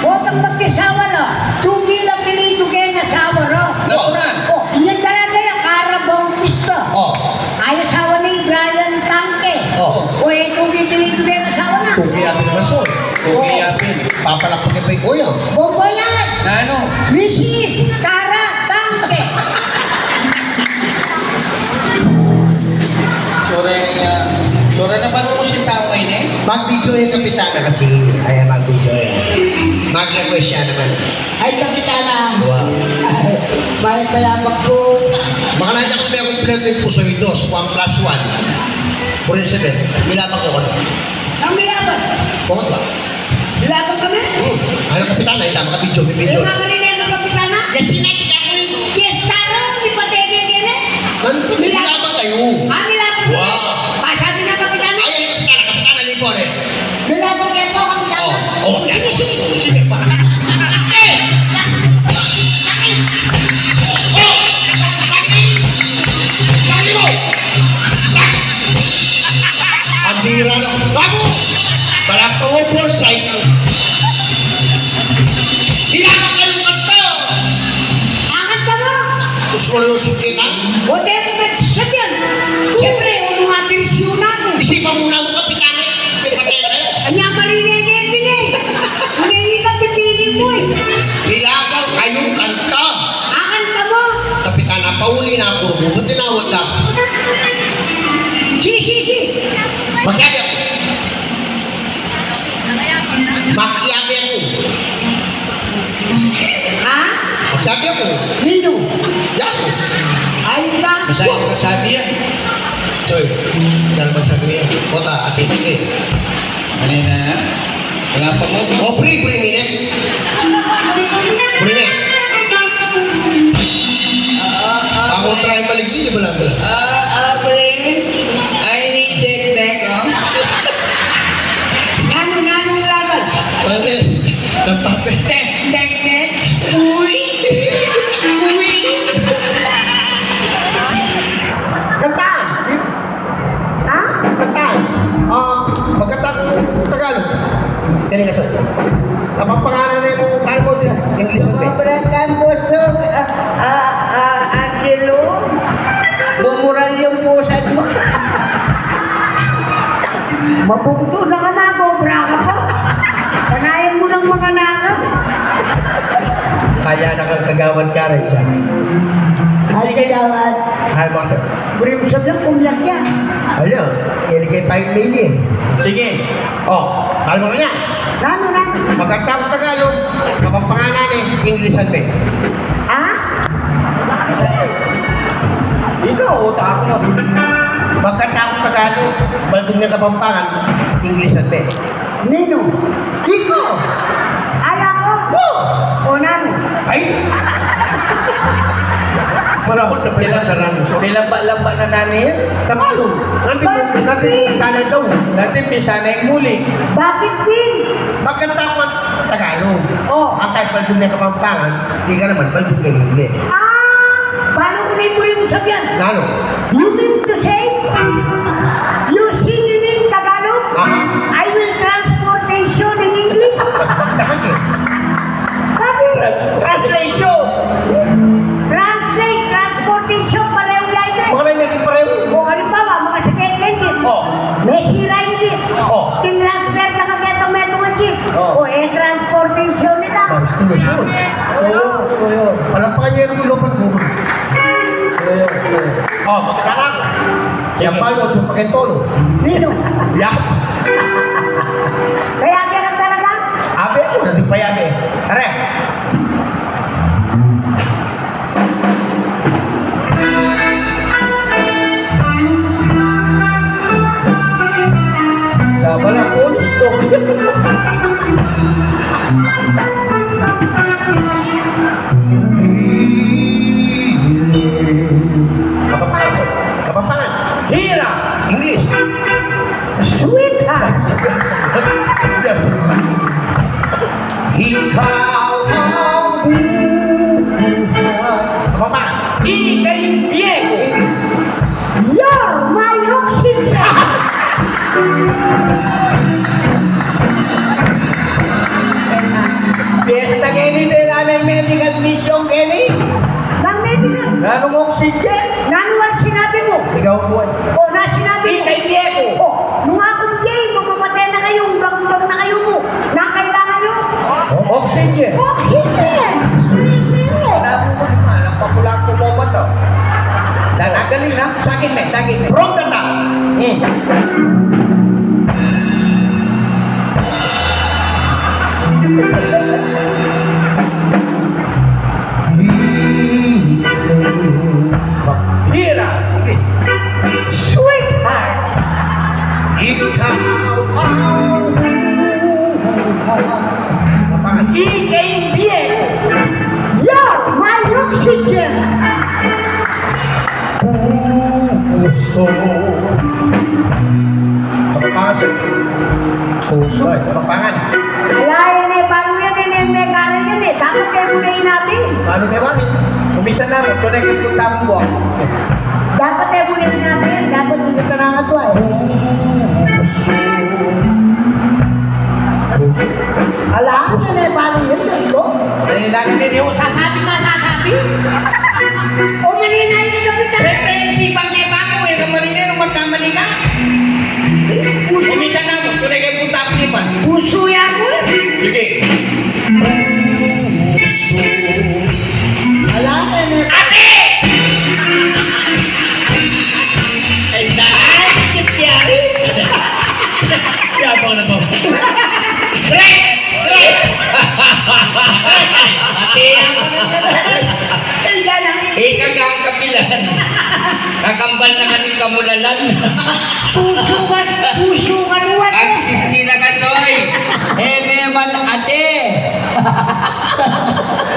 Botang magkasawa la. Tugi la pilitu keng asawa ra. Natural. O, inya talaga ya, Kara Bautista. O. Ay, asawa ni Brian Tangke. O. O, e, tugi pilitu keng asawa na. Tugi apin naman, Soy. Tugi apin. Papalakpak ya pa, kuya. Bomboyan. Nanu? Misis Kara Tangke. Sure, ah, sure na ba nung sintang ini? Mag-video ya, Kapitana, kasi, ay, mag-video ya. Mag-request ya naman. Ay, Kapitana. Wa. Ay, may mayabak po. Baka na niya kung may kumpleto yung pusoy dos, one plus one. Puro yung seven. Milabak ko. Ang milabak? Bungat ba? Milabang kami? Hmm. Ay, Kapitana, ita, maka-video, may video. Ay, mga rin yan, Kapitana? Yes, sinabi ka mo yun. Yes, taro, di pa tege, gele. Nanu, milabang kayu. Ah, milabang kami. Wa. Pasabi na, Kapitana. Ay, ay, Kapitana, Kapitana, lipo, eh. Milabang kayo po, Kapitana. O, o, sige, sige, sige pa. Eh! Ang bira na. Babu! Balak ko mo, Saikang. Kailangan kayong kanta. Kakanta mo? Gusto mo rin yung suki ka? O, di mo ka sabihan. Siyempre, unong atensiyon na ako. Isipan mo na mo, Kapitan, eh. Di ba, Tere? Anya, marine niya yung pili. Hindi ka pipili mo, eh. Kailangan kayong kanta. Kakanta mo? Kapitana, pauli na ako. Ba't tinawag ka? Si, si, si. Makiabi ako. Makiabi ako. Ha? Makiabi ako. Nino? Yako. Ay, ka. Masaya ka sabi yan. Soy, yan naman sabi niya. Kota, ate, ate. Ano na? Wala pa mo? O, pre, pre, mine. Pre, mine. Ay, maligni, di ba lang, di ba lang? Ah, ah, Bren, I need dekdek, oh. Nanu, nanu laban? Pwede, napape. Dek, dekdek. Uy! Uy! Kanta! Ha? Kanta! Ah, magkanta kang Tagalog. Kani ka, sir? Kapampangan na yung kalbos, English, okay? Sobrang kalbos, sir. Ah, ah, ah, Angelo, bumural yung pusad mo. Mabugto na ka na, cobra ka pa. Panayan mo ng mga naka. Kaya na kang kagawad ka rin, siya. Ay, kagawad. Ay, masa. Buri mo sabihan, kumyak yan. Ala, yan kay Pahit Maili, eh. Sige. Oh, kalma ka niya. Nanu na? Magkanta kang Tagalog, Kapampangan na, English, an, be. Ha? Ikaw, utak mo. Magkanta kang Tagalog, baldung ne Kapampangan, English, an, be. Ninu? Ikaw! Ay, ako? Oo! O, nanu? Ay! Malakot sa pila, pila, pila, pila na nani? Tagalog. Nanti mo, nanti mo, tanay daw. Nanti, pisa na yung muli. Bakit, Pin? Magkanta kang Tagalog. Oh. Ang kahit baldung ne Kapampangan, di ka naman baldung ne English. Ah, paano ko na yung muli mo sabihan? Nanu? You mean to say, you singing in Tagalog? Aha. I will transportation in English? Bakit ka, eh? Sabi, translation. Translate, transportation, pareho yan, eh. Mga naging pareho. O, halimbawa, mga sakit, engine. Oh. May sira engine. Oh. Tinransfer na ka kaya itong metong engine. Oh. O, eh, transportation nila. Gusto mo siya? Gusto yun, gusto yun. Palakpakan niyo yung loob at bubog. Gusto yun, gusto yun. Oh, magkatarak. Sige. Yan pa, no, chupa kayong tono. Nino? Ya. Kaya ka lang talaga? Abi, ako, nandun pa yan eh. Are. Laban ang pulis to. Kapapasok. Kapampangan. Hira. English. Sweetheart. Yes. Ikaw ang buhay. Kapampangan. Ika'y bie ko. English. You're my oxygen. Fiesta keni, de la medical mission keni. Nang medical? Nanung oxygen? Nanu ang sinabi mo? Ikaw ang buhay. O, na sinabi mo? Ika'y bie ko. O, nung akong bie, mamamatay na kayo, umbang-umbang na kayo mo. Na kailangan nyo? Oxygen. Oxygen! Oxygen! Nabuko ni Manang Pakulang kumobat, oh. Nanagaling na. Sakit, me. Sakit, me. From the top. Hmm. Hira. English. Sweetheart. Ikaw ang buhay. Ika'y bie ko. You're my oxygen. Puso. Kapapasok. Puso. Ay, Kapampangan. Ala, yan e, palu yan e, neng negara yan e. Dapat e mu na inabi. Palu e, mami? Umpisa na mu, tsune ke punta mung buak. Dapat e mu na inabi, dapat di ka na nga tuwa e. Ala, yan e, palu yan e, ko? Dali, dali, dali, o, sasabi ka, sasabi. O, mali na yung kapitan. Siyempre, isipan ke pa mu, e, ka mali na, nung magkamali ka. Umpisa na mu, tsune ke punta mung iban. Pusu ya mu. Sige. Pusu. Ala, e, ne. Ate! Ay, dahil si Pierre. Yabang na ba? Pre! Pre! Ate, yabang na ba? Ay, dana. Ika kang kapilan. Kakambal na kaning kamulalan. Pusu ka, pusu ka nuan. Ang sistina ka, Toy. E ne man ate.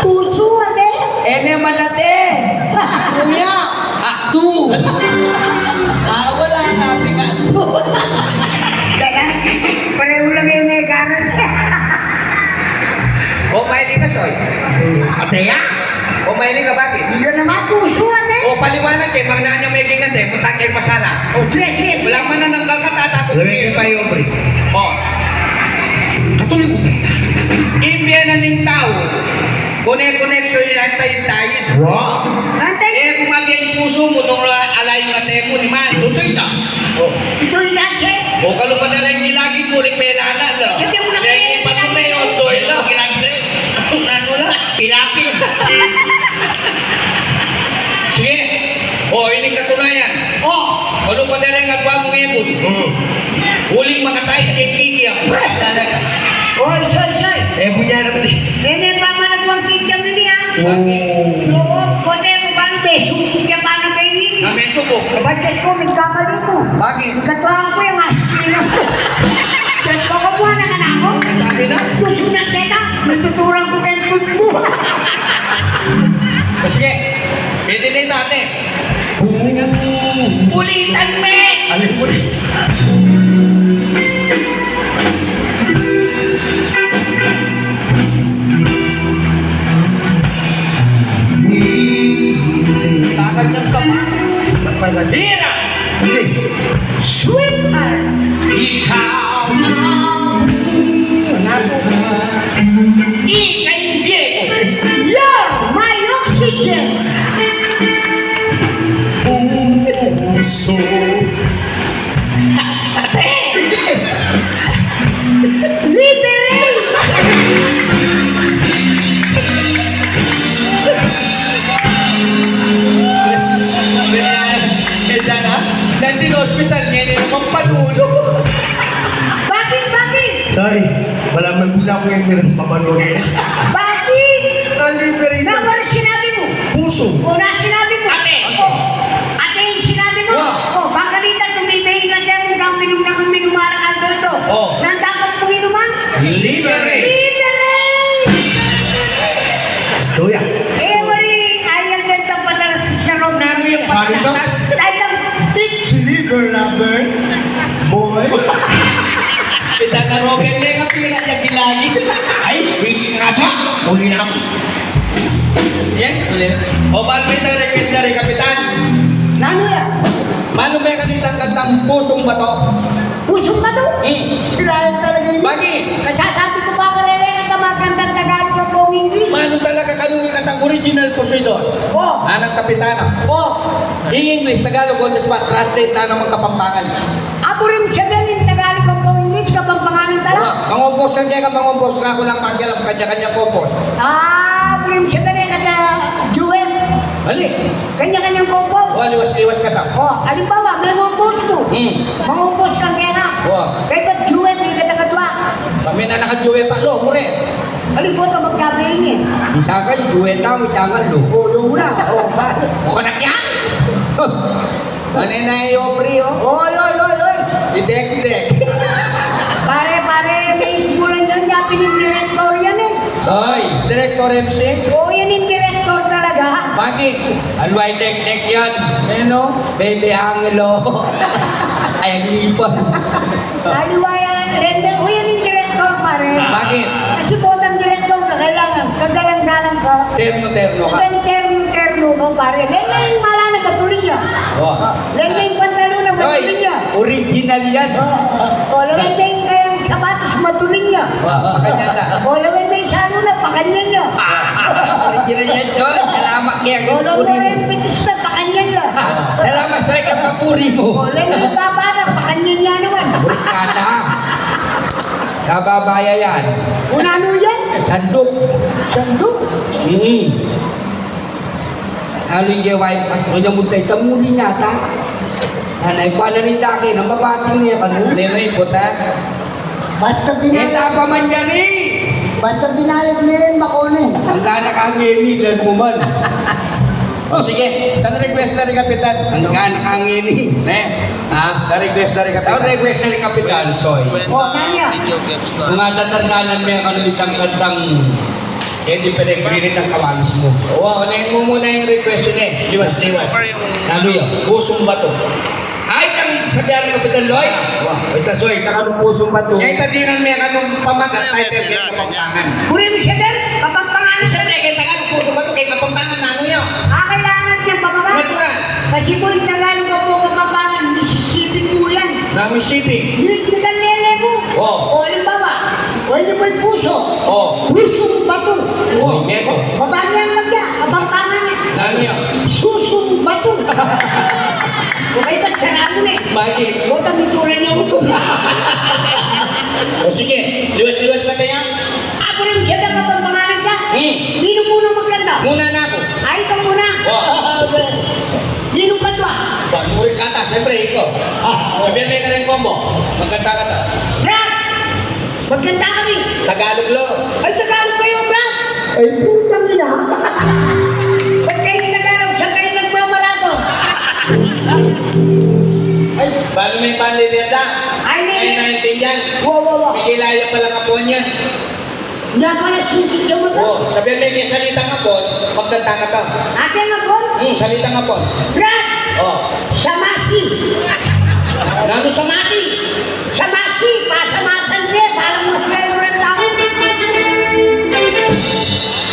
Pusu, ate. E ne man ate. Kuya. A, Tu. Ah, wala nga, pingan. Sana, pareho lang yung may karat. O, mahiling ka, Soy. Ate ya? O, mahiling ka, bakit? Hindi na mapusuan eh. O, paliwanag kayu, mga naan yung mahiling ka, te, punta kayu masala. O, sige, sige. Wala man na nang kakatata ko. Lagay kayu pa yung pre. O. Katuloy ko pa yan. Imbiyanan ning tau. Kone-koneksyon yan, tayin-tayin. Wa. Antay. E, kung mabiya ing pusu mu, nung ala ing kate mu, ni man. Tutu ita. O. Tutu ita, che. O, kalupa na rin gilagid mu, ring melana, la. Sabi mo na kayo, ipan mu, may ondo, la. Gilagid rin. Ano la? Pilapil. Sige. O, ini katunayan. O. Kalupa na rin, agwa mu ng ibon. Hmm. Uling makatay, kikiki ako. Talaga. Oy, soy, soy. E, bunya naman eh. Nene, pamanagwang kikiyam ini, ah. Oo. Oo, kote mo, paano ba? Sumpong niya, paano ba ini? Kami suko. Aba, Diyos ko, nagkamali ko. Bakit? Ikatuan ko yung aspina. Diyos ko, kumuha na ka na ako. Sabi na? Gusto na kita. Natuturan ko kayong tutbo. O, sige. Pwede na ito, ate. Ulitan me! Alin mo rin? Tagal ng kama. Ba't pala sira? Please. Sweetheart. Ikaw na ang buhay. Ika yung biyeko. You're my oxygen. Puso. Ate! Yes! Liberate! Kaya na, nandun sa ospital, ngayon yung pampanulo. Bakit? Bakit? Sorry, wala man pula ko yung miras papanulo. Bakit? Nandun ka rin. Na, wala sinabi mo. Puso. Wala sinabi mo. Ate. O, ate yung sinabi mo. Wa. O, baka dito tumibay na dyan, kung kang minum na kang minum, alang ang todo. O. Nang dapat mong inuman? Liberate. Liberate! Gusto ya. E, wari, ayaw yan ang patalas sa Rob. Nanu yung patalas? Dahil ang bitch liver lover, boy. Kita na, Rob, hindi ka pinakayagi-lagi. Ay, di nga ba? Uli na ako. Yan, uli. O, paano ito request na rin, Kapitan? Nanu ya? Paano ba kanitang kantang Pusong Bato? Pusong Bato? Hmm. Sirayan talaga yun. Bakit? Kasasabi ko pa karere na ka magandang Tagalog ang buong English. Paano talaga kanung kantang original Pusoy Dos? O. Anang Kapitana? O. In English, Tagalog, on the spot, translate na naman Kapampangan. Abu rin sabihin in Tagalog ang pang English, Kapampangan talaga. Wala. Mangumpos ka, kaya ka mangumpos ka, ako lang pakialam, kanya-kanya kumpos. Ah, abu rin sabihin kata duet. Ali? Kanya-kanyang kumpos. O, liwas-liwas ka ta. O, alimbawa, may kumpos ko. Hmm. Mangumpos ka, kaya ka. O. Kaya ba't duet, hindi ka tagadwa? Kami na naka-duet, talo, mure. Alimbawa, magkabe ini. Bisa ka, duet ang itangal, lo. O, lo muna. O, ba? O, ka na kaya? Ano na yung obri, o? Oy, oy, oy, oy! Idekdek. Pare, pare, may ismulan yan, yapin yung direktor yan, e. Soy, direktor M C? O, yan yung direktor talaga. Bakit? Alway dekdek yan. Ano? Baby Angelo. Ay, ang ipan. Aliwa yan, Rendel. O, yan yung direktor, pare. Bakit? Kasi botang direktor ka, kailangan kagalang-galang ka. Terno-terno ka. Ibang terno-terno ka, pare. Lele yung mala na matuling ya. O. Lele yung pantalon na matuling ya. Original yan. O, o, o, lele yung kayang sapatos matuling ya. O, pakanyan na. O, lele yung salu na, pakanyan ya. Original yan, Choy. Salamat kaya. O, lele yung pitis na, pakanyan ya. Salamat sa ikapapuri mo. O, lele yung baba na, pakanyan ya naman. Burkada. Kababaya yan. Unanu yan? Sanduk. Sanduk? Hmm. Alu ing wife, at kanya muntay tamuli nyata. Nanay pa na rin dake, na mabating niya kanu. Nila yung buta. Basta binayad. Ita pa man dyan e. Basta binayad mo yan, makone. Ang kana ka ngeni, lan mo man. O, sige. Tang request na rin, Kapitan. Ang kana ka ngeni. Ne? Ha? Tang request na rin, Kapitan. Ang request na rin, Kapitan, Soy. O, kanya. Kung matatandanan mo yan, kanu isang kantang E di pala grinit ang kawamis mu. Wa, o, neng mumuna ing request ne. Liwas-liwas. Nanu ya? Pusung Bato. Ay, itang sabian nang Kapitan Loy. Wa. Ay, Tasoy, itang Pusung Bato. Ay, ita dinan me kanung pamagat, ay, title keng Kapampangan. Buri mu sabian, Kapampangan. Siyempre, keng Tagalog, Pusung Bato, keng Kapampangan, nanu ya? A, kailangan neng pamagat. Natural. Kasi pu, ing Tagalog ampong Kapampangan, misisiping mu yan. Na misisiping? Misisiping lele mu. O. O, alimbawa, o, ini pu ing pusu. O. Pusung Bato. O, meto. Babae yang magya, Kapampangan ne. Nanu ya? Susung Bato. O, kaya ba't sara mu ne? Bakit? O, tamitura niya uto. O, sige. Liwas-liwas ka, taya. Aku rin siya na Kapampangan ka. Hmm. Ninu muna magkanta? Muna na aku. Ay, ikaw muna. O. Okay. Ninung kanta? Ba, nung rin kanta, siyempre, ikaw. A. Sabian me keng combo. Magkanta kata. Brad! Magkanta kami. Tagalog, lo. Ay, Tagalog kayo, Brad! Ay, putang ina. Ba't kayo Tagalog? Saan kayo nagmamaraton? Ay. Bali me panlilian da. Ay, may, ay, naintindian. Wa, wa, wa. Migilaya pala kapon yan. Nya pala, susunod sa mata. O, sabian me keng salitang Apon, magkanta kata. Atin Apon? Hmm, salitang Apon. Brad! O. Samasi. Nanu samasi? Samasi, pasamasan de, parang mas meron ng tao.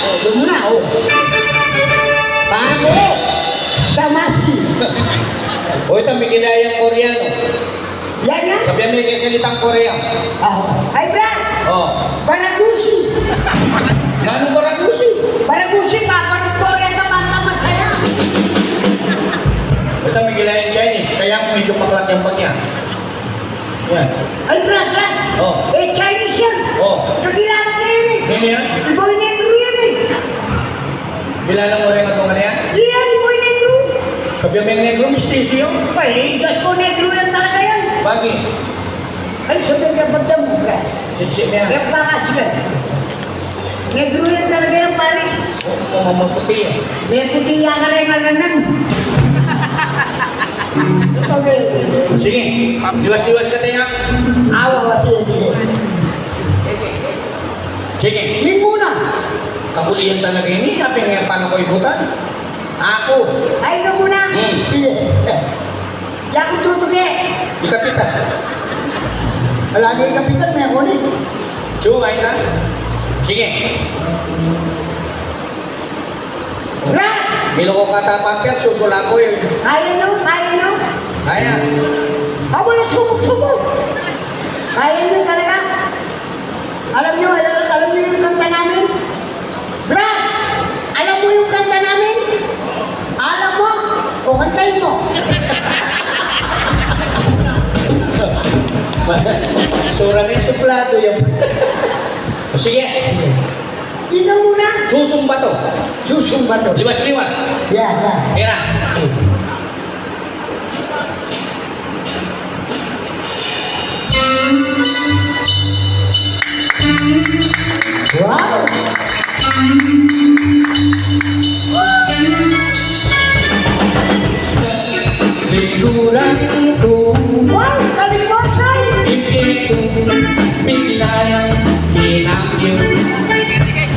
O, doon mo na, o. Paano? Samasi. O, ita, migilayang Koreano. Yan, yan. Sabian me keng salitang Korea. A. Ay, Brad! O. Baragusi. Nanung baragusi? Baragusi, paparang Korea ka, banta masaya. Ita, migilayang Chinese, kaya medyo maklak yang pagya. Yan. Ay, Brad, Brad. O. E, Chinese yan. O. Kakilala ko yan e. Sino yan? I Boy Negro yan e. Kilala mo rin ang tunga na yan? Iya, i Boy Negro. Sabian meng Negro, mistiso yan. Ay, Diyos ko, Negro yan talaga yan. Bakit? Ay, sabian ka, ba't yan, Brad? Sitsi niya. Kaya pakasigan. Negro yan talaga yan, pare. O, o, maputi yan. May puti yan ka rin, ano nun? Okay. Sige, liwas-liwas ka, taya. Awa, awa, sige, sige. Sige. Ning muna. Kakulian talaga ini, apin nga pala ko ibutan. Aku. Ay, ikaw muna. Hmm. Sige. Yaku tutuge. Ikapitan. Lagi ikapitan, me ako ni. Chu, ay na. Sige. Ra! Miloko kata pampers, susulako yun. Kaya nyo, kaya nyo. Kaya. Aba, na subok-subok. Kaya nyo talaga. Alam nyo, alam, alam nyo yung kanta namin? Brad, alam mo yung kanta namin? Alam mo? O, kantahin mo. Sura na yung suplado yan. Sige. Ikaw muna. Susung Bato. Susung Bato. Liwas-liwas. Yan, yan. Mira. Wow! Liguran ku. Wow, kalimbasan! Ipin ku, bigla yang kinamyo.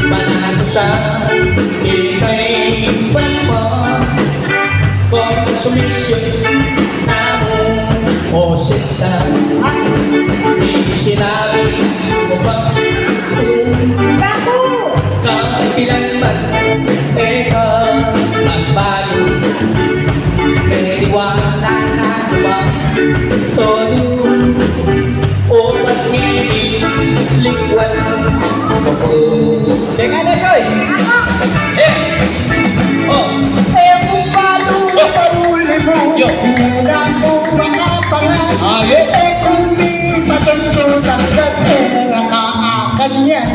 Panalo sa ikaiban mo. Kung sumisyon na mo o sinta, di sinabi mo ba? Naku! Kapilan man, eka, magbayo. Iniwanan na ba? Todo, o pag-ibig, likwan. Teka na, Soy. Eh. Oh. Eh, kung paano pauli mo, yo, hindi na ako makapangat. Ah, yo. Eh, kung di patunto tanggap, eh, nakaakan yan.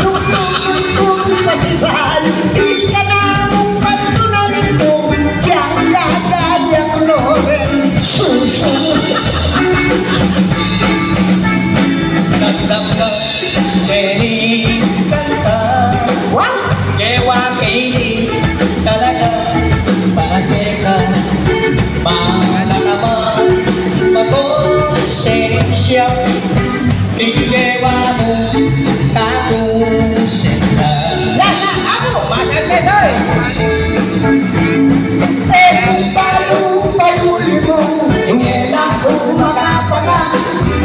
Yung tungkol kong pagibal, di ka na mong pantunan ko, yang gagaya ko rin. Susunod. Nagdamdam, Jenny, kanta. Wow! Kewa, Katie, talaga, bakit ka manakama? Magkonsensya, tinggewa mo, tapusin na. E kung balu pauli mu, ingena ku makapangan.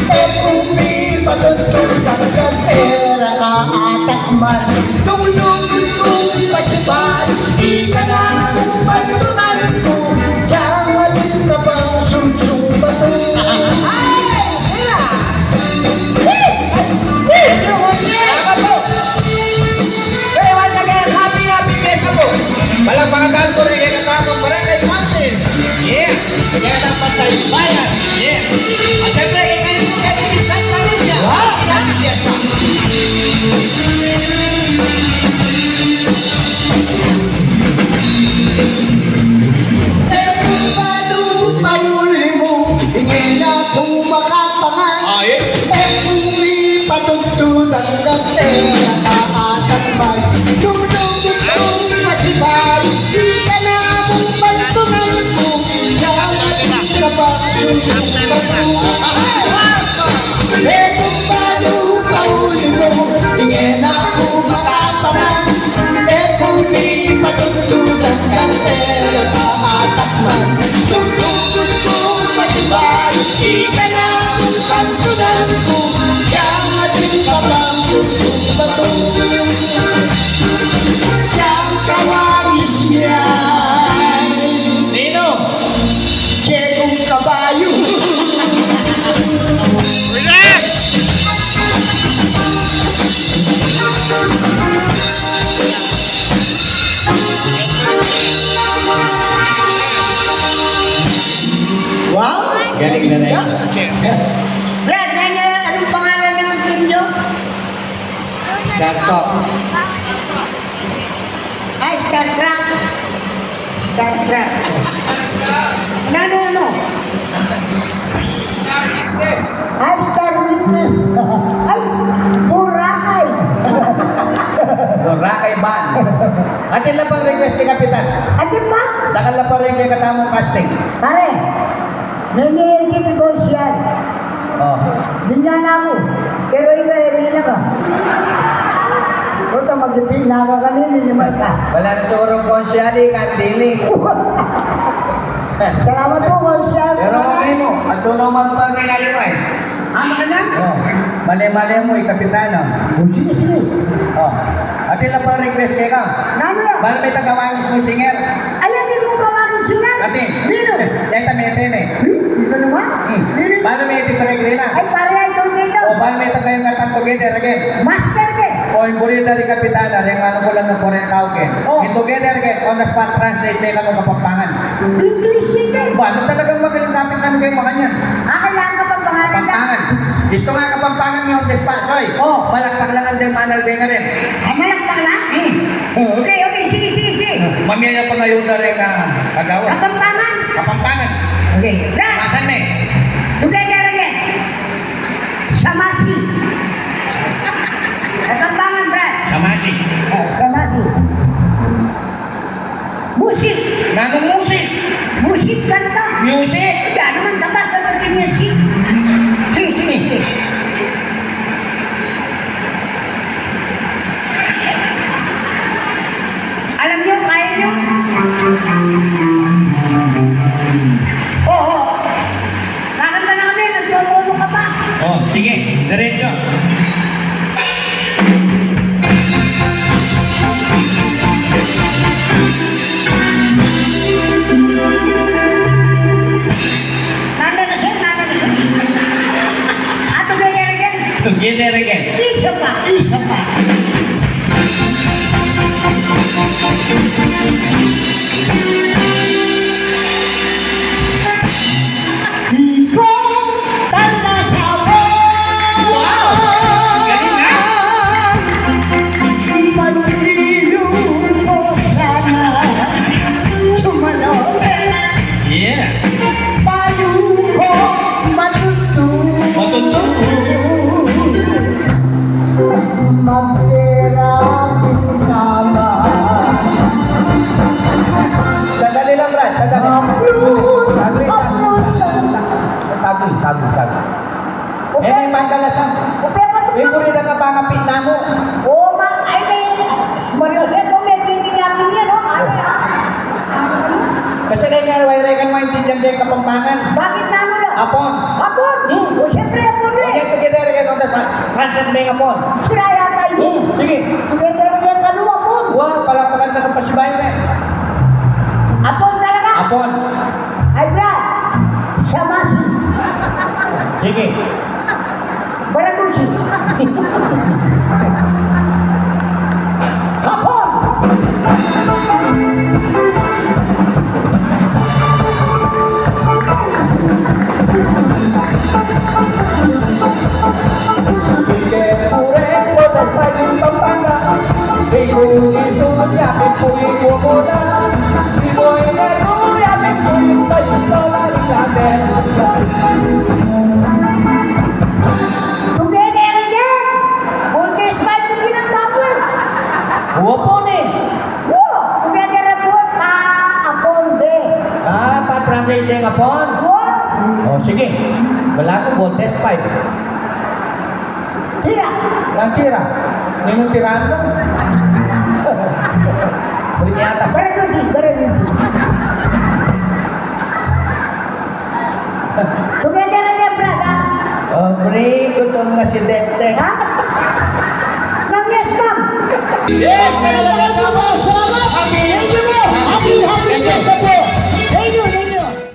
E kung mipatutu danggan, e ra ka atakman. Nung lugud ku patipan, di ka na bantunan ku. Kaya maling ka pang sumsum batu. Ay! Tira! Woo! Woo! Salamat po! Hey, once again, happy, happy fiesta po. Palakpakan tamu rin keng katamung Barangay Council. Yeah. Kaya dapat tayo bayan. Yeah. At syempre, kay kayo po, kay David Santa Lucia. Wow. Happy fiesta. E kung balu pauli mu, ingena ku makapangan. Ay. E kung mipatutu danggan, e ra ka atakman. Nung lugud ku patipan, di ka na mu bantunan ku. Kaya maling ka pang sumsum batu. E kung balu pauli mu, ingena ku makapangan. E kung mipatutu danggan, e ra ka atakman. Nung lugud ku patipan, di ka na mu bantunan ku. Kaya maling ka pang sumsum batu. Yang kawangis niyan. Nino? Kekong kabayu. Wow! Galing, galing. Brad, nanu, anong pangalan ng team nyo? Star Talk. Ay, Star Trek. Star Trek. Nanu, ano? Ay, Star Witness. Ay, Boracay. Boracay Band. Atin la pang request ni Kapitan. Atin pa? Dakal la pa rin keng katamung casting. Pare, meme, hindi ko siya. Oh. Linya na mu. Pero ika, e, linya ka. Puta, magipit na ka kanina, linya ka. Wala na siguro konsyali, kandili. Salamat po, konsyali. Pero okay mo. At suno man pa rin kayo, e. Ano ka na? Oh. Mali-mali mo, e, kapitan, oh. Oh, sige, sige. Oh. Atin la pa request keka. Nanu ya? Bala may tagawangis mo singer. Ayan, di mo kawangis singer. Atin. Nino? Deta mete ne. Hmm? Ika naman? Hmm. Nino? Bala may iti peregrina. Ay, pare, ay, ito, ito. O, bala may tagayang katan together again. Master ke. O, ing buri da ri kapitan, ring manukulan ng forintao ke. O. Ing together again, on the spot, translate me kanu Kapampangan. English ito. Ba, ano talagang magaling kapit kanu keng makanyan? Ah, kailangan Kapampangan. Kapampangan. Gusto nga Kapampangan yung on the spot, soy. O. Palakpak lang ang deng manalbe nga rin. Ah, malakpak lang? Hmm. O, okay, okay. Sige, sige, sige. Mamiyaya pa ngayon na rin, ah, kagawa. Kapampangan. Kapampangan. Okay. Brad. Masan me? Together again. Samasi. Kapampangan, Brad. Samasi. O, samasi. Musik. Nanung musik? Musik, kanta. Music? Yan naman, dapat ka maging music. Sige, sige, sige. Alam nyo, kaya nyo? Oo. Kakanta na kami, nagtotono ka pa. O, sige, diretso. Wala rekang maintindian deng Kapampangan. Bakit nanu la? Apon. Apon? Hmm. O, siyempre, apon, e. Kaya together again on the pa-, translate me ing apon. Sira yata yun. Hmm, sige. Together again, kalu apon. Wa, palakpakan tang pasibayu, e. Apon talaga? Apon. Ay, Brad. Siya masi. Sige. Baragusi. Apon! Together again. Voltes five, mungkin ang double. Wa, apon e. Wa, together again, pa, apon de. Ah, pa-translate deng apon? Wa. O, sige. Balaku, voltes five. Tira. Nang tira. Ninung tira na? Beri yata. Baragusi, baragusi. Together again, Brad, ha? O, beri, gutom na si Dekdek. Ha? Nang yes, ma'am. Yes, talaga, ma'am. Happy, happy, happy.